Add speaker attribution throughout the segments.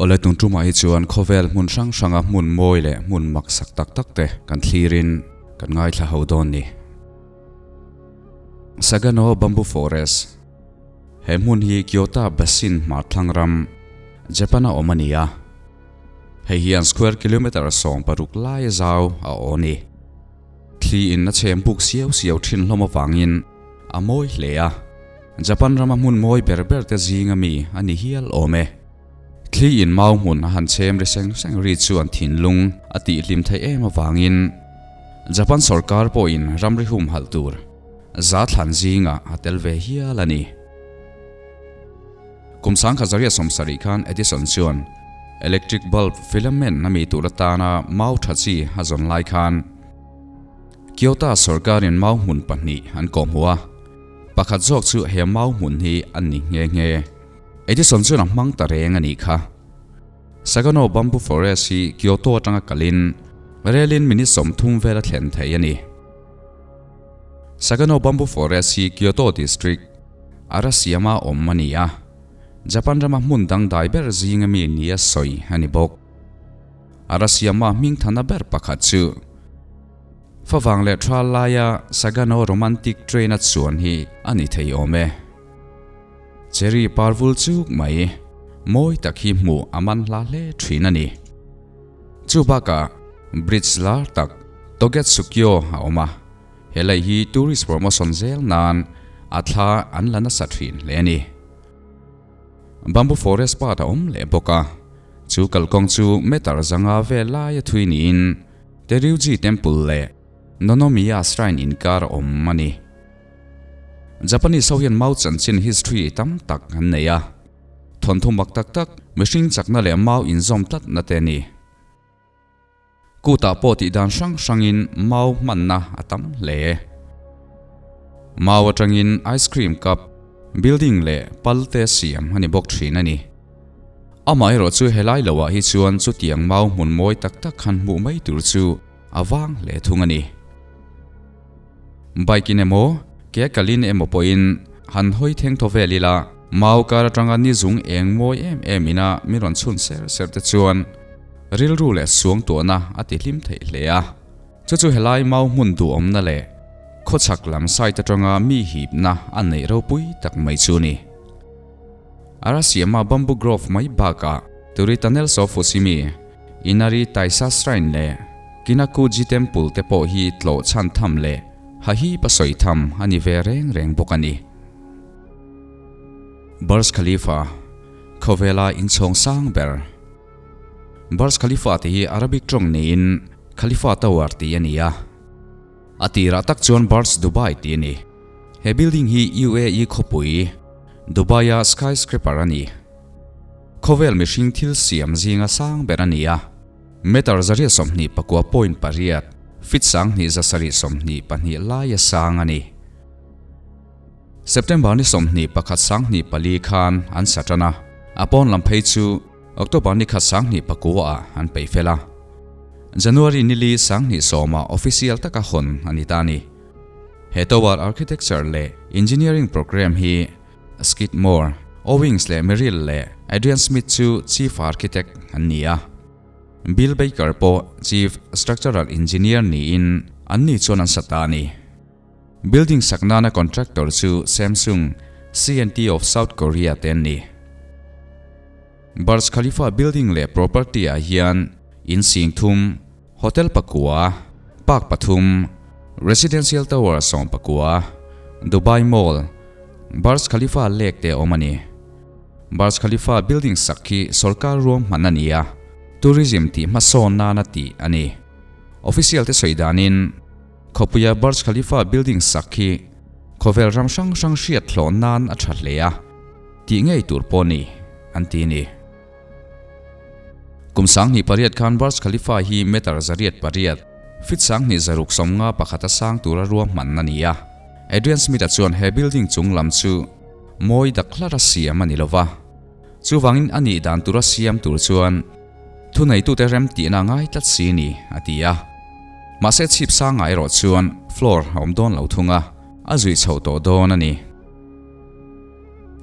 Speaker 1: Awle tun tumah hi chuan khawvel hmun hrang hranga hmun mawi leh hmun maksak tak tak te kan thlirin kan ngaithla ho dawn ni. Sagano Bamboo Forest He hmun hi Kyoto Basin hmarthlang ram, Japan-a awm a ni a. Hei hian square kilometre 16 lai zau a aw ni. Thli in a chhem buk siau siau thin hlawm avangin a mawi hle a, Japan rama hmun mawi ber ber te zinga mi a ni hial awm e. Thli in mau hmun a han chhem ri seng seng ri chu an thinlung a tihhlim theih em avangin Japan sorkar pawhin ramri humhalh tur za thlan zingah a tel ve hial a ni. Kum 1970 khan Edison chuan electric bulb filament a mi tur atana mau tha chi a zawn lai khan Kyoto sorkarin mau hmun pahnih an kawhhmuh a, pakhat zawk chu he mau hmun hi a ni nghe nghe. Edison chuan a hmang ta reng a nih kha. Sagano Bamboo Forest hi Kyoto atanga kalin relin minute 30 vel a thlen thei a ni. Sagano Bamboo Forest hi Kyoto District, Arashiyama awm a ni a, Japan rama hmun dangdai ber zinga mi nia sawi a ni bawk. Arashiyama hmingthana ber pakhat chu favang leh tha laia Sagano Romantic Train a chuan hi a ni thei awm e. Cherry par vul chuk mai mawi tak hi hmuh a man hla hle thin a ni. Chu bakah bridge lar tak Togetsukyo a awm a. He lei hi tourist promotion zel nan a thla an la nasa thin hle a ni. Bamboo forest part a awm leh bawk a, chu kalkawng chu meter zanga vel laia thui niin Teryuji Temple leh Nonomiya Shrine inkar a awm a ni. Japanese ho hian mau chanchin history tam tak an nei a, thawnthu mak tak tak mihring chakna leh mau inzawm tlatna te a ni. Kutah pawh tih dan hrang hrangin mau hmanna a tam hle. Mau atangin ice cream cup, building leh pal te siam a ni bawk thin a ni. Amaherawh chu helai loah hi chuan chutiang mau hmun mawi tak tak han hmuh mai tur chu a vang hle thung a ni. Bike in emaw, ke kalin emaw pawhin han hawi theng thaw vel ila, mau kar atanga ni zung eng mawi em em ina min rawn chhun ser ser te chuan rilru leh suang tuahna a ti hlim theih hle a. Chu chu helai mau hmun duhawmna leh khawchhak lam site atanga mi hipna a neih ropui tak mai chu ni. Arashiyama Bamboo Grove mai bakah Turi Tunnels of Fushimi, Inari Taisha Shrine leh Kinakuji Temple te pawh hi tlawh chhan tham leh hahi pasawi tham a ni ve reng reng bawk a ni. Burj Khalifa, Khawvela inchhawng sang ber. Burj Khalifa tih hi Arabic tawng niin Khalifa Tower tih a ni a. A tirah tak chuan Burj Dubai tih a ni. He building hi UAE khawpui, Dubai-a skyscraper a ni. Khawvel mihring thil siam zinga sang ber a ni a. Meter 129.8, feet 2722 laia sang a ni. September ni 21 24 khan an sa tan a, a pawn lam phei chu October ni khat 29 ah an peih fel a. January ni li 2010 ah official taka hawn a ni ta a ni. He tower architecture leh engineering program hi Skidmore, Owings leh Merrill leh Adrian Smith chu chief architect an ni a. Bill Baker pawh chief structural engineer niin anni chuan an sa ta a ni. Building sak nana contractor chu Samsung, CNT of South Korea te an ni. Burj Khalifa building leh property ah hian in 3000, hotel pakua, park pathum, residential tower 19, Dubai Mall, Burj Khalifa lake te awm a ni. Burj Khalifa building sak hi sorkar ruam hman a ni a, tourism tih hmasawn nana tih a ni. Official te sawi danin Khawpuia Burj Khalifa building sak hi khawvel ram hrang hrang hriat hlawh nan a tha hle a, tih ngei tur pawh ni, an ti a ni. Kum 2008 khan Burj Khalifa hi meter 808, feet 2651 a sang tura ruahman a ni a. Adrian Smith-a chuan he building chung lam chu mawi dak hlar a siam a ni lo va, chuvangin a nih dan tura siam tur chuan Thuneitute rem tihna ngai tlat si ni, a ti a. Mahse chhip sangah erawh chuan floor a awm dawn lo thung a, a zui chhoh tawh dawn a ni.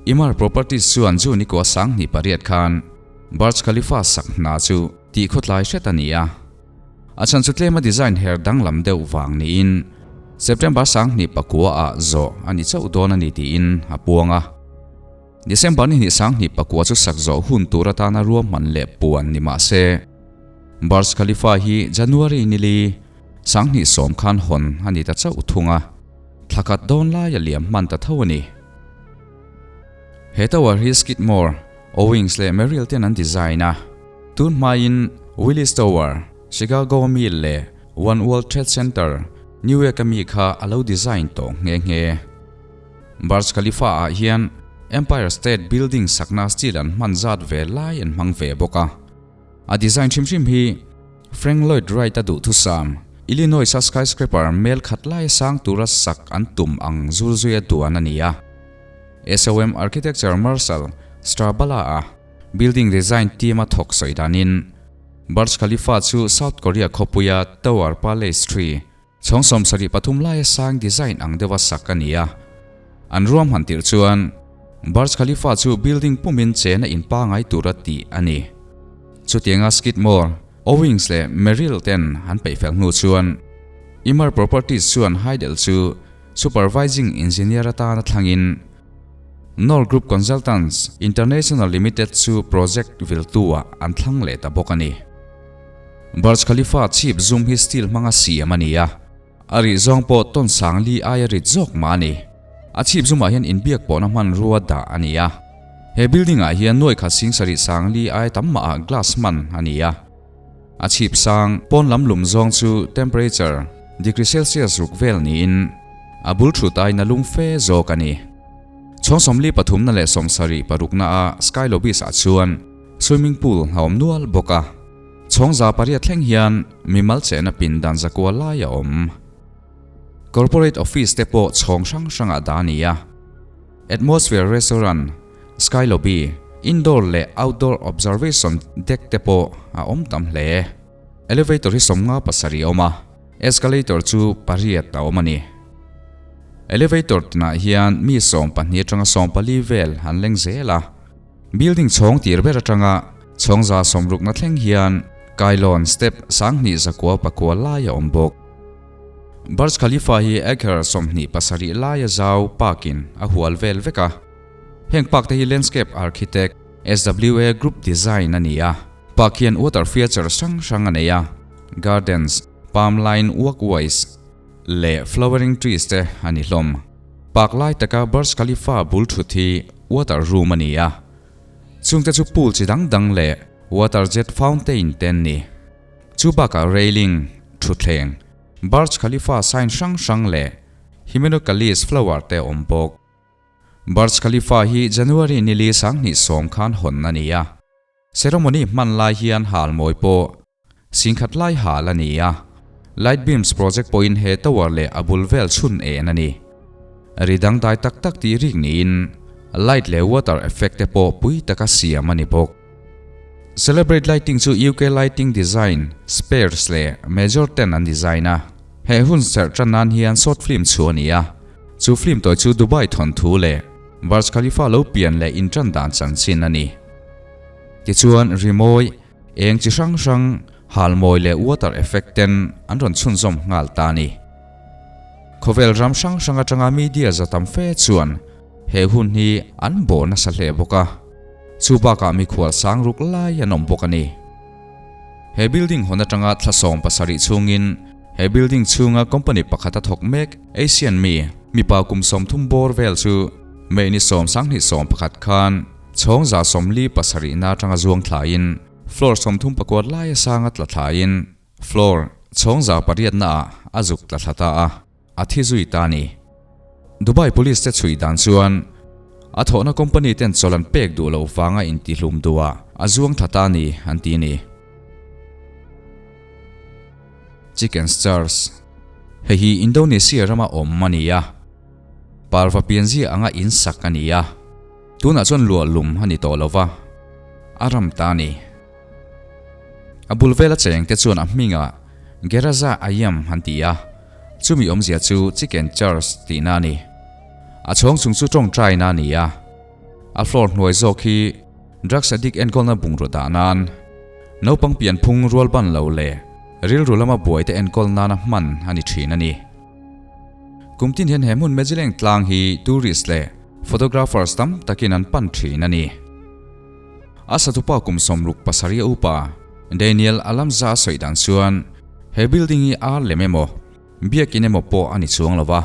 Speaker 1: Emaar Properties chuan June ni kua 2008 khan Burj Khalifa sak hna chu tih khawtlai hret a ni a. A chhan chu tlema design her danglam deuh vang niin September 2009 ah zawh a ni chauh dawn a ni tiin a puang a. December ni hnih 2009 chu sak zawh hun tur atana ruahman leh puan ni mah se, Burj Khalifa hi January ni li 2010 khan hawn a ni ta chauh thung a, thla khat dawn lai a liam hman ta tho a ni. He tower hi Skidmore, Owings leh Merrill ten an design a, tun hmain Willis Tower, Chicago Mill leh One World Trade Center, New York a mi kha a lo design tawh nghe nghe. Burj Khalifa ah hian Empire State Building sakna steel an hman zat ve lai an hmang ve bawk a. A design hrim hrim hi Frank Lloyd Wright a duhthusam, Illinois a skyscraper mel khat laia sang tura sak an tum ang zulzuia duan a ni a. SOM Architecture Marshall Strabala a building design team a thawk sawi danin Burj Khalifa chu South Korea khawpuia Tower Palace Tree Chhawng 73 laia sang design ang deuha sak a ni a, an ruahman tirh chuan Burj Khalifa chu building pumin chena in pangai tura tih a ni. Chutianga Skidmore, Owings leh Merrill ten an peih fel hnu chuan Emaar Properties chuan Heidel chu Supervising Engineer atana thlangin Noor Group Consultants International Limited chu project viltu-ah an thlang leh ta bawk a ni. Burj Khalifa chhip zum hi steel hmanga siam a ni a, a rih zawng pawh tawn sang li aia rit zawk mah a ni. A chhip zumah hian inbiak pawhna hmanrua dah a ni a. He building ah hian nuai khat sing sarih sang li aia tam mah ah glass hman a ni a. A chhip sang pawn lam lum zawng chu temperature degree celsius ruk vel niin a bul thut aiin a lum fe zawk a ni. Chhawng 43 na leh 76 na a sky lobbies ah chuan Swimming pool a awm nual bawk a, chhawng 800 thleng hian mimal chehna pindan zakua lai a awm. Corporate office te pawh chhawng hrang hrangah dah a ni a, Atmosphere Restaurant, Sky Lobby, Indoor leh Outdoor Observation Deck te pawh a awm tam hle. Elevator hi 57 a awm a, escalator chu pariat a awm a ni. Elevator tinah hian mi 12 atanga 14 vel an leng zel a. Building chhawng tir ber atanga chhawng 60 na thleng hian kailawn step 2909 lai a awm bawk. Burj Khalifa hi acre 27 laia zau park-in a hual vel vek a. Heng park te hi landscape architect SWA Group design a ni a. Park hian water feature hrang hrang a nei a, gardens, palm line walkways leh flowering trees te a ni hlawm. Park lai taka Burj Khalifa bul thut hi water room a ni a, chungte chu pool chi dang dang leh water jet fountain te an ni. Chu bakah railing, thutthleng, Burj Khalifa sign hrang hrang leh Hymenocallis flower te a awm bawk. Burj Khalifa hi January ni li 2010 khan hawn a ni a, ceremony hman lai hian hal mawi pawh 10,000 lai hal a ni a, Light Beams project pawhin he tower leh a bul vel chhun en a ni. Ri dangdai tak tak tih rik niin light leh water effect te pawh pui taka siam a ni bawk. Celebrate Lighting chu UK Lighting Design Spares leh Major ten an design a, he hun serh tan nan hian short film chhuah a ni a, chu film tawi chu Dubai thawnthu leh Burj Khalifa lo pian leh intan dan chanchin a ni. Tichuan rimawi Eng chi hrang hrang halmawi leh water effect ten an rawn chhunzawm nghal ta a ni. Khawvel ram hrang hrang atanga media za tam fe chuan he hun hi an bawh nasa hle bawk a, chu bakah mikhual sang ruk lai an awm bawk a ni. He building hawn atanga thla 17 chhungin he building chhunga company pakhat a thawk mek Asian mi mipa kum 30 bawr vel chu May ni 10 2011 khan Chhawng 47 na atanga zuang thlaiin floor 39 laia sanga tla thlaiin floor chhawng 800 na ah a zuk tla thla ta a, a thi zui ta a ni. Dubai Police te chhui dan chuan a thawhna company ten chawl an pek duh loh vanga intihlum duhah a zuang thla ta a ni an ti a ni. Chicken Stars Hei hi Indonesia rama awm a ni a, parva pianzia anga insak a ni a. Tunah chuan luah lum a ni tawh lo va, a ram ta a ni. A bul vela cheng te chuan a hmingah Geraza Ayam an ti a, chumi awmzia chu Chicken Church tihna a ni. A chhawng chung chu tawngtaina a ni a, a floor hnuai zawk hi Drugs addict enkawlna bungraw dah nan, naupang pianphung rual ban lo leh rilru lama buaite enkawl nana hman a ni thin a ni. Kum tin hian he hmun Mejileng tlang hi tourist leh photographers tam takin an pan thin a ni. A satupa kum 67 a upa Daniel Alamza a sawi dan chuan he building hi ar lem emaw, biakin emaw pawh a ni chuang lo va.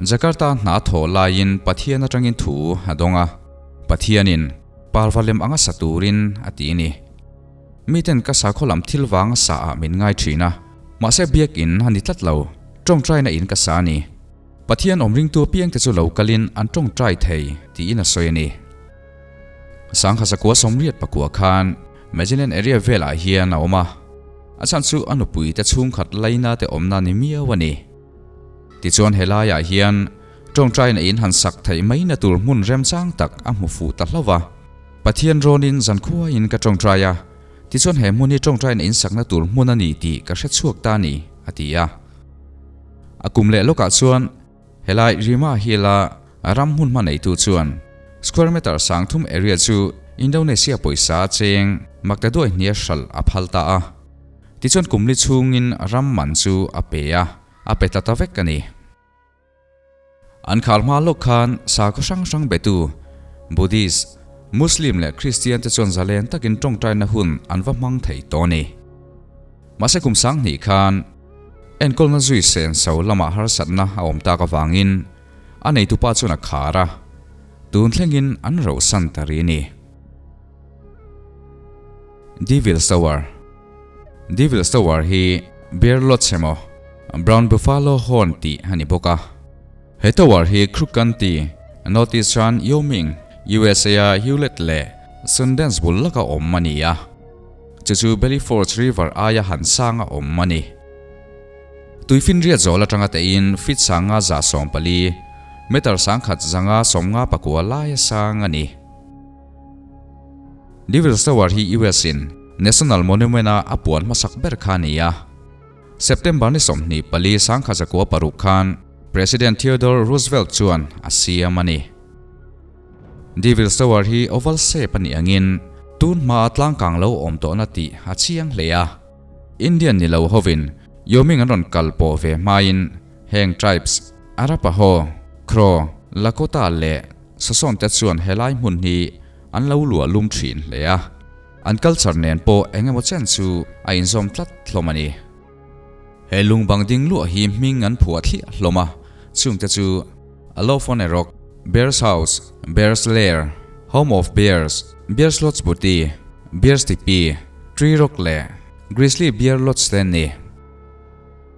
Speaker 1: Jakarta hna thawh laiin Pathian atangin thu a dawng a, Pathianin parva lem anga sa turin a ti a ni. Miten ka sakhaw lam thil vanga sa ah min ngai thin a, mahse biakin a ni tlat lo, tawngtaina in ka sa a ni. Pathian awm ringtu apiangte chu lo kalin an tawngtai thei tiin a sawi a ni. 1989 khan Magellan area velah hian a awm a, a chhan chu a nupui te chhungkhat laina te awmna ni miau a ni. Tichuan helaiah hian tawngtaina in han sak theih maina tur hmun remchang tak a hmu fuh ta hlauh va. Pathian rawnin zankhuaiin ka tawngtai a, tichuan he hmun hi tawngtaina in sakna tur hmun a ni tih ka hre chhuak ta a ni, a ti a. A kum leh lawkah chuan helai Rima Hill-a ram hmun hma neitu chuan square meter 3000 area chu Indonesia pawisa cheng maktaduai hnia hralh a phal ta a. Tichuan kum li chhungin ram man chu a pe a, a pe ta ta vek a ni. An khar hma lawk khan sakhaw hrang hrang betu Buddhist, Muslim leh Christian te chuan zalen takin tawngtaina hun an va hmang thei tawh a ni. Mahse kum 2000 khan enkawlna zui sen so lamah harsatna a awm tak avangin a neitupa chuan a khar a, tun thlengin an rohsan ta ri a ni. Devil's Tower Devil's Tower hi Bear Lodge emaw Brown Buffalo Horn tih a ni bawk a. He tower hi Crook County, Northeastern Wyoming, USA-a Hewlett leh Sundance bul laka awm a ni a. Chu chu Valley Forge River aia han sanga awm a ni. Tuifinriat zawl atanga tein feet 5114, meter 1159 laia sang a ni. Devil's Tower hi US in National Monument a a puan hmasak ber kha a ni a. September ni 24 1906 khan President Theodore Roosevelt chuan a siam a ni. Devil's Tower hi oval shape a nih angin tun hmaa tlangkang lo awm tawhna tih a chiang hle a. Indian ni lo hovin Wyoming an rawn kal pawh ve hmain heng tribes Arapaho, Crow, Lakota leh Shoshone te chuan helai hmun hi an lo luah lum thin hle a. An culture nen pawh eng emaw chen chu a inzawm tlat hlawm a ni. He lungbang ding luah hi hming an phuah thliah hlawm a, chungte chu A Loaf on a Rock, Bear's House, Bear's Lair, Home of Bears, Bear's Lodge Buti, Bear's Tipi, Tree Rock leh Grizzly Bear Lodge te an ni.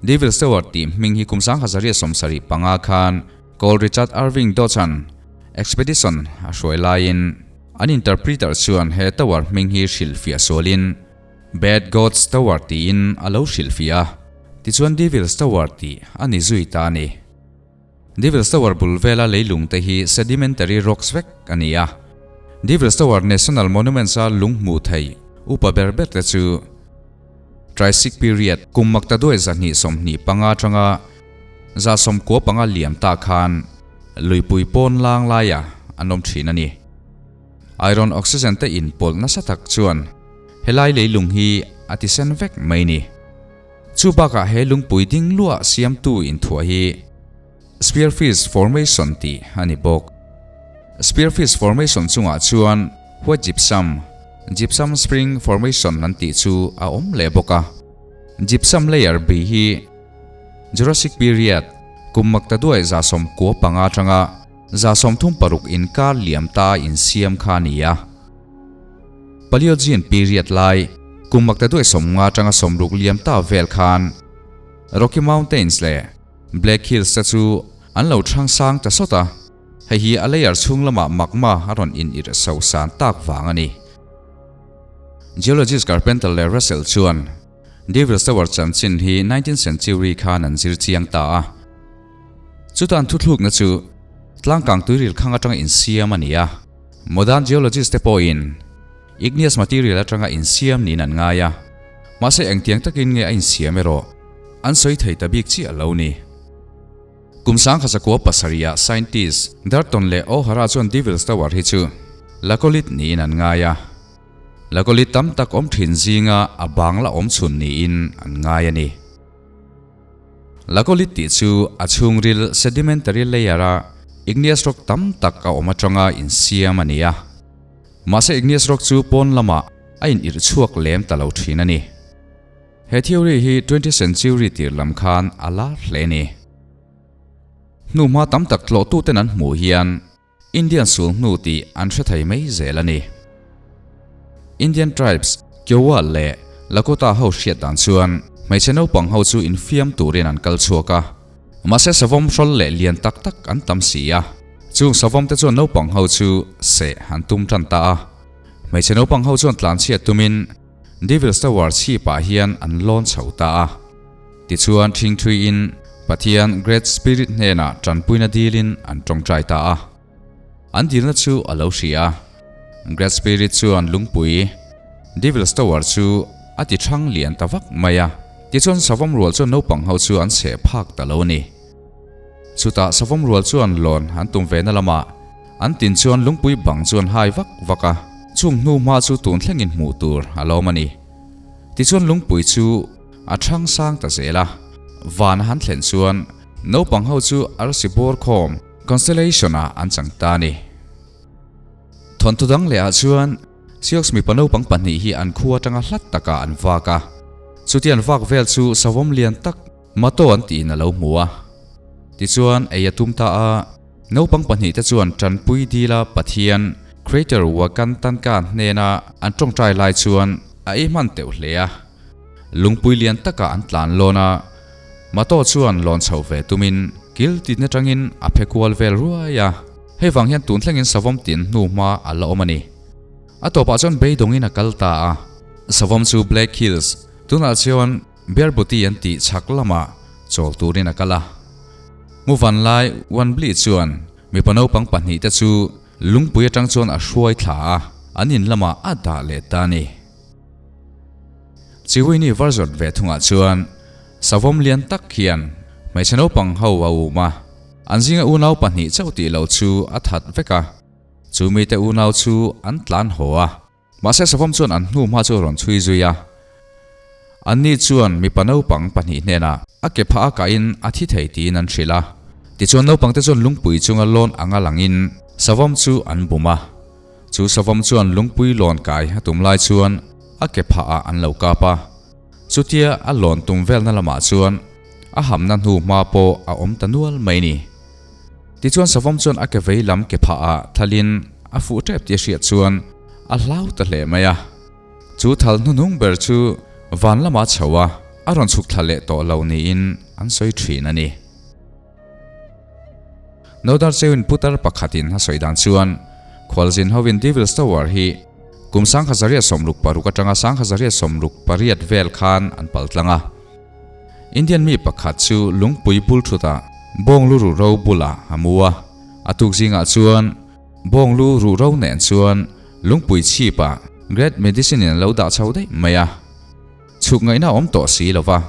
Speaker 1: Devil's Tower tih hming hi kum 1975 khan Col Richard Irving Dodge-a'n expedition a hruai laiin an interpreter chuan he tower hming hi hrilhfiah sualin Bad God's Tower tiin a lo hrilhfiah a, tichuan Devil's Tower tih a ni zui ta a ni. Devil's Tower bul vela leilung te hi sedimentary rocks vek a ni a. Devil's Tower National Monuments-a lung hmuh theih upa ber ber te chu Triassic period kum maktaduai 225 atanga 95 liam ta khan luipui pawn lang laia an awm thin a ni. Iron oxygen te inpawlh nasa tak chuan helai leilung hi a ti sen vek mai ni. Chu bakah he lungpui ding luah siamtu inthuah hi Spearfish Formation tih a ni bawk. Spearfish Formation chungah chuan White Gypsum, Gypsum Spring Formation an tih chu a awm leh bawk a. Gypsum layer bi hi Jurassic Period kum maktaduai 95 atanga 36 inkar liam ta insiam kha a ni a. Paleogene Period lai kum maktaduai 50 atanga 60 liam ta vel khan Rocky Mountains leh Black Hills te chu an lo thang sang ta sawt a, hei hi a layer chhung lamah magma a rawn in irh so san tak vang a ni. Geologist Carpenter leh Russell chuan Devil's Tower chanchin hi 19th century khan an zir chiang ta a. Chutan thuthlukna chu tlangkang tuiril khang atanga insiam a ni a. Modern geologist te pawhin igneous material atanga insiam niin an ngai a. Mahse engtiang takin nge a insiam erawh an sawi thei ta bik chiah lo ni. Kum 1907 scientist Darton leh O'Hara chuan Devil's Tower hi chu Laccolith niin an ngai a. Laccolith tam tak awm thin zinga a bang la awm chhun niin an ngai a ni. Laccolith tih chu a chhungril sedimentary layer-a igneous rock tam tak a awm atanga insiam a ni a. Mahse igneous rock chu pawn lamah a inirh chhuak lem ta lo thin a ni. He theory hi twentieth century tir lam khan a lar hle a ni. Hnuhma tam tak tlawhtuten an hmuh hian Indian sul hnu tih an hre thei mai zel a ni. Indian tribes Kiowa leh Lakota ho hriat dan chuan hmeichhe naupang ho chu infiam turin an kal chhuak a. Mahse savawm hrawl leh lian tak tak an tam si a. Chung savawm te chuan naupang ho chu seh an tum tan ta a. Hmeichhe naupang ho chuan tlanchhiat tumin Devil's Tower chhipah hian an lawn chho ta a. Tichuan ṭhingṭhuiin Pathian Great Spirit hnenah ṭanpuina dilin an ṭawngṭai ta a. An dilna chu a lo hria a. Great Spirit chuan lungpui, Devil's Tower chu a ti ṭhang lian ta vak mai a. Tichuan savawm rual chuan naupang ho chu an chheh phak ta lo a ni. Chutah savawm rual chuan lawn an tum ve na lamah an tin chuan lungpui bang chu an hai vak vak a. Chung hnu hma chu tun thlengin hmuh tur a lawm a ni. Tichuan lungpui chu a thang sang ta zel a, van a han thlen chuan naupang ho chu arsi bawr khawm constellation ah an chang ta a ni. Thawnthu dang leh ah chuan Sioux mipa naupang pahnih hi an khu atanga hlat takah an vak a, chuti an vak vel chu savawm lian tak Mato an tiin a lo hmu a. Tichuan ei a tum ta a, naupang pahnih te chuan tanpui dila Pathian Creator Wakantanka hnena an tawngtai lai chuan a ei hman teuh hle a. Lungpui lian takah an tlan lawn a, Mato chuan lawn chhoh ve tumin kil tin atangin a phe kual vel ruai a, hei vang hian tun thlengin savawm tin hnu hma a la awm a ni. A tawpah chuan beidawngin a kal ta a, savawm chu Black Hills tunah chuan Bearbuti an tih chhak lamah chawl turin a kal a. Muvan lai Wanbli chuan mipa naupang pahnihte chu lungpui atang chuan a hruai thla a, an in lamah a dah leh ta a ni. Chiwini version ve thungah chuan savawm lian tak hian hmeichhe naupang ho a um a, an zinga unau pahnih chauh tih loh chu a that vek a, chu mite unau chu an tlan haw a. Mahse savawm chuan an hnu hma chu a rawn chhui zui a, anni chuan mipa naupang pahnih hnenah a ke phah a kahin a thi thei tiin an hrilh a. Tichuan naupangte chuan lungpui chunga lawn anga langin savawm chu an bum a. Chu savawm chuan lungpui lawn kai a tum lai chuan a ke phah ah an lo kap a. Chutia a lawn tum velna lamah chuan a hamna hnu hma pawh a awm ta nual mai ni. Tichuan savawm chuan a ke vei lam ke phah ah thalin a fuh tep tih a hriat chuan a hlau ta hle mai a. Chu thal hnuhnung ber chu van lamah chho a, a rawn chhuk thla leh tawh lo niin an sawi thin a ni. Nodar Chewin putar pakhatin a sawi dan chuan khualzin hovin Devil's Tower hi kum 1666 atanga 1668 vel khan an pal tlang a. Indian mi pakhat chu lungpui bul thutah bawnglu ruhro bulah a mu a, a tuk zingah chuan bawnglu ruhro nen chuan lungpui chhipah Great Medicine in a lo dah chho daih mai a, chhuk ngaihna a awm tawh si lo va.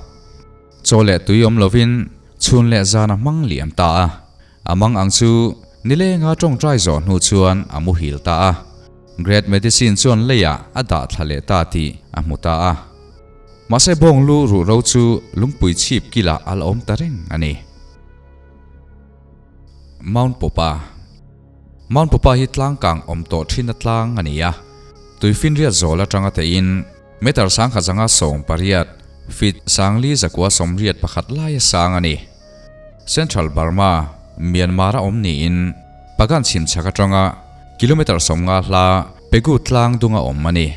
Speaker 1: Chaw leh tui awm lovin chhun leh zan a hmang liam ta a, a mang ang chu nilenga tawngtai zawh hnu chuan a muhil ta a. Great Medicine chuan leiah a dah thla leh ta tih a hmu ta a. Mahse bawnglu ruhro chu lungpui chhip kilah a la awm ta reng a ni. Mount Popa Mount Popa hi tlangkang awm tawh thinna tlang a ni a, tuifinriat zawl atanga teiin, Meter sangkhat zanga 18, feet sangli zakua 81 laia sang a ni. Central Burma, Myanmar a awm niin Pagan chhim chhak atanga kilometer 50 hla Pegu tlang dunga awm a ni.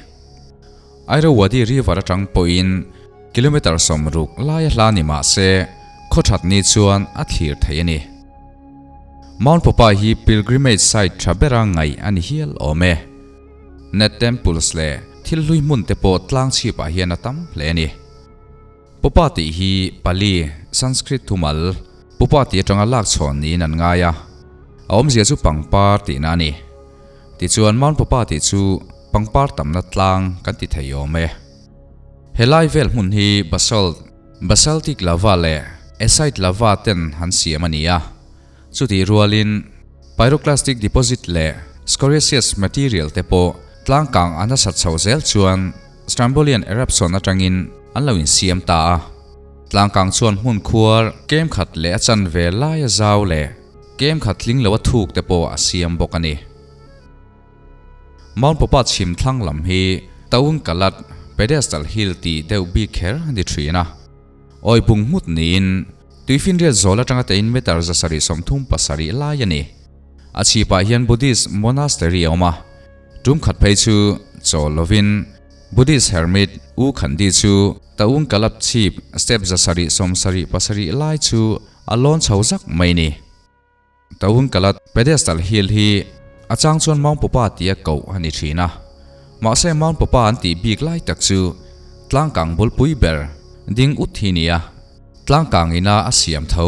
Speaker 1: Irrawaddy River atang pawhin kilometer 60 laia hla ni mah se khaw that ni chuan a thlir thei a ni. Mount Popa hi pilgrimage site tha bera ngaih a ni hial awm e. Net Temples leh thil hlui hmun te pawh tlang chhip ah hian a tam hle a ni. Pupa tih hi Pali, Sanskrit thumal, Pupa tih atanga lak chhawn niin an ngai a, a awmzia chu pangpar tihna a ni. Tichuan Mount Pupa tih chu pangpar tamna tlang kan ti thei awm e. Helai vel hmun hi basalt, basaltic lava leh acite lava ten han siam a ni a. Chutih rualin pyroclastic deposit leh Scoriaceous material te pawh tlangkang a nasat chho zel chuan Strombolian eruption atangin an lo insiam ta a. Tlangkang chuan hmun khuar kem khat leh a chanve laia zau leh kem khat tling lo a thuk te pawh a siam bawk a ni. Mount Popa chhim thlang lam hi Taung Kalat Pedestal Hill tih deuh bik kher a ni thin a. Awi bung hmut niin tuifinriat zawl atanga tein meter 737 lai a ni. A chhipah hian Buddhist monastery a awm a, tum khat phei chu chawl lovin Buddhist hermit U Khandi chu Taung Kalap chhip step 777 lai chu a lawn chho zak mai ni. Taung Kalat pedestal hill hi a chang chuan Mount Popa tia koh a ni thin a, mahse Mount Popa an tih bik lai tak chu tlangkang bulpui ber ding ut hi nia. Tlangkang ina a siam tho,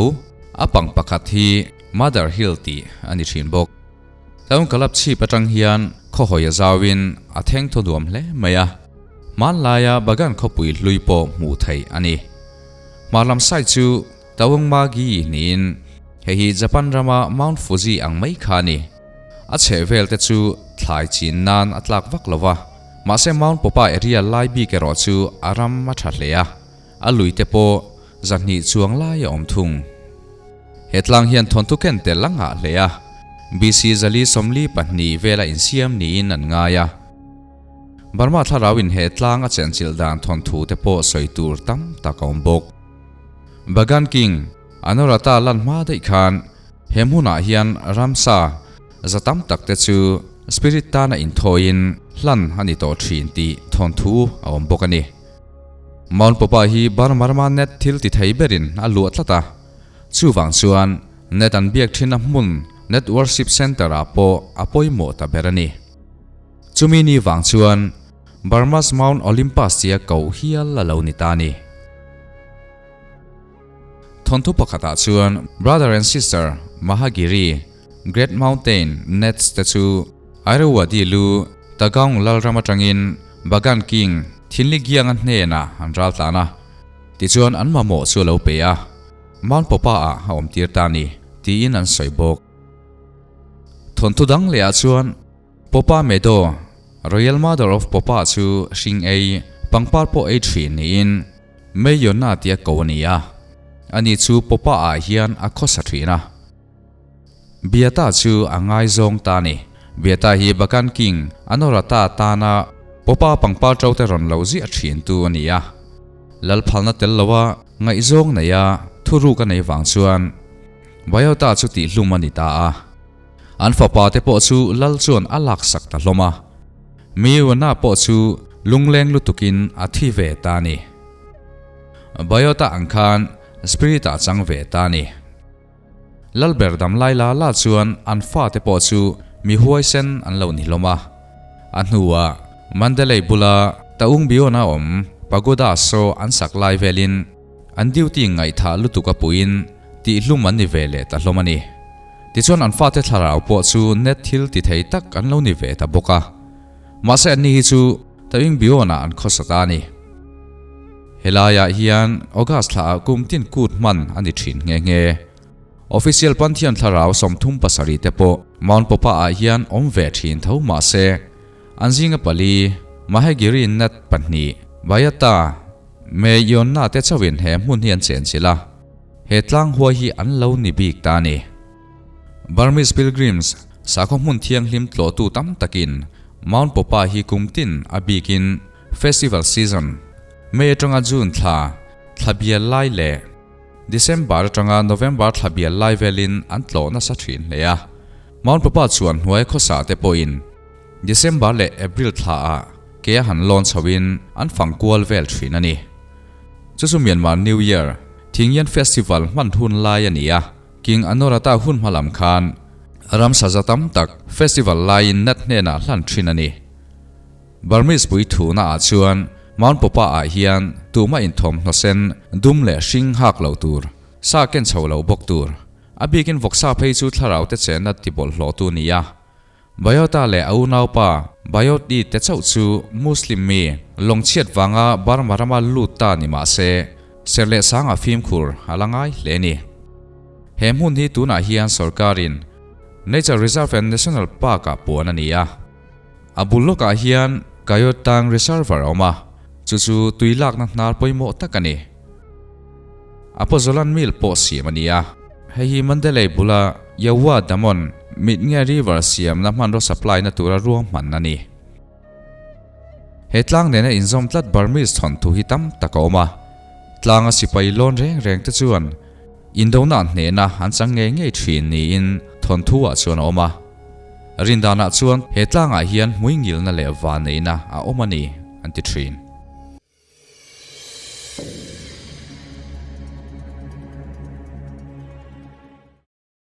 Speaker 1: a pang pakhat hi Mother Hill tih a ni thin bawk. Taung Kalap chhip atang hian khawhawi a zauin a theng thaw nuam hle mai a, hmanlaia Bagan khawpui hlui pawh hmuh theih a ni. Hmar lam side chu Taung Magi niin hei hi Japan rama Mount Fuji ang mai kha a ni. A chhehvel te chu thlai chin nan a tlak vak lo va, mahse Mount Popa area lai bik erawh chu a ram a tha hle a. A lui te pawh 200 chuang lai a awm thung. He tlang hian thawnthu ken tel a ngah hle a, BC 442 vela insiam niin an ngai a. Burma thlarau in he tlang a chenchilh dan thawnthu te pawh sawi tur tam tak a awm bawk. Bagan King Anawrahta lan hma daih khan he hmunah hian ramsa za tam tak te chu spirit tana inthawiin hlan a ni tawh thin tih thawnthu a awm bawk a ni. Mount Popa hi Burma rama net thil ti thei berin a luah tlat a, chuvang chuan net an biak thinna hmun Net Worship Centre ah pawh a pawimawh ta ber a ni. Chumi ni vang chuan Burma's Mount Olympus tia koh hial a lo ni ta a ni. Thawnthu pakhatah chuan Brother and Sister Mahagiri, Great Mountain, Nets te chu Irrawaddy lu Tagaung lalram atangin Bagan King Thinligianga hnenah an ral tlan a, tichuan an mamawh chu a lo pe a, Mount Popa ah a awm tir ta a ni, tiin an sawi bawk. Thawnthu dang lehah chuan Popa Meadow, Royal Mother of Popa chu hring ei, pangpar pawh ei thin niin Meyona tia ko a ni a, ani chu Popa ah hian a khawsa thin a. Biata chu a ngaizawng ta a ni. Biata hi Bagan King Anorata tana Popa pangpar to te rawn lo ziah thin tu a ni a. Lalphalna tel loa ngaihzawng neia thuruk a nei vang chuan Biota chu tihhlum a ni ta a. An fapa te pawh chu lal chuan a laksak ta hlawm a. Miuana pawh chu lungleng lutukin a thi ve ta a ni. Biota ang khan Spirit ah chang ve ta a ni. Lalber dam lai la la chuan an fate pawh chu mi huaisen an lo ni hlawm a. A hnuah Mandalay bula Taung Biona awm Pagoda saw an sak lai velin an duty ngaihthah lutuk a puiin tihhlum an ni ve leh ta hlawm a ni. Tichuan an fate thlarau pawh chu net thil ti thei tak an lo ni ve ta bawk a. Mahse anni hi chu Taung Biona an khawsa ta a ni. Helaiah hian August thlaah kum tin kut hman a ni thin nghe nghe. Official Pantheon thlarau 37 te pawh Mount Popa ah hian awm ve thin tho mahse an zinga pali Mahagiri Nat pahnih Bayata Meyonna te chauhin he hmun hi an chenchilh a, he tlang huai hi an lo ni bik ta a ni. Burmese Pilgrims sakhaw hmun thianghlim tlawhtu tam takin Mount Popa hi kum tin a bikin Festival season, May atanga June thla, thla bial lai leh December atanga November thla bial lai velin an tlawh nasa thin hle a. Mount Popa chuan hnuai khawsa te pawhin December leh April thla ah ke a han lawn chhoin an fang kual vel thin a ni. Chu chu Myanmar New Year, Thingyan Festival hman hun lai a ni a, King Anawrahta hun hma lam khan ramsa za tam tak festival laiin nat hnenah hlan thin a ni. Burmese pui thuna ah chuan Mount Popa ah hian tumah inthawmhnaw sen dum leh hring hak lo tur, sa ken chho lo bawk tur. A bikin vawksa phei chu thlarau te chenna ti bawlhhlawh tu nia. Bayota leh a unaupa Bayoti te chauh chu Muslim mi lawngchhiat vanga Burma rama lut ta ni mah se, ser leh sanga fimkhur a la ngai hle ni. He hmun hi tunah hian sorkarin. Nature Reserve and National Park-ah puan a ni a. A bul lawkah hian Kayotang Reservoir a awm a, chu chu tui lakna hnar pawimawh tak a ni. A pawzolan mil pawh siam a ni a. Hei hi Mandalay bula Yawa Damon Mitnge River siamna hmanraw supply na tura ruahman a ni. He tlang nena inzawm tlat Burmese thawnthu hi tam tak a awm a. Tlanga sipai lawn reng reng te chuan indona hnehna an chang ngei ngei thin niin thawnthu ah chuan a awm a. Rindanah chuan he tlangah hian hmuingilna leh vanneihna a awm a ni an ti thin.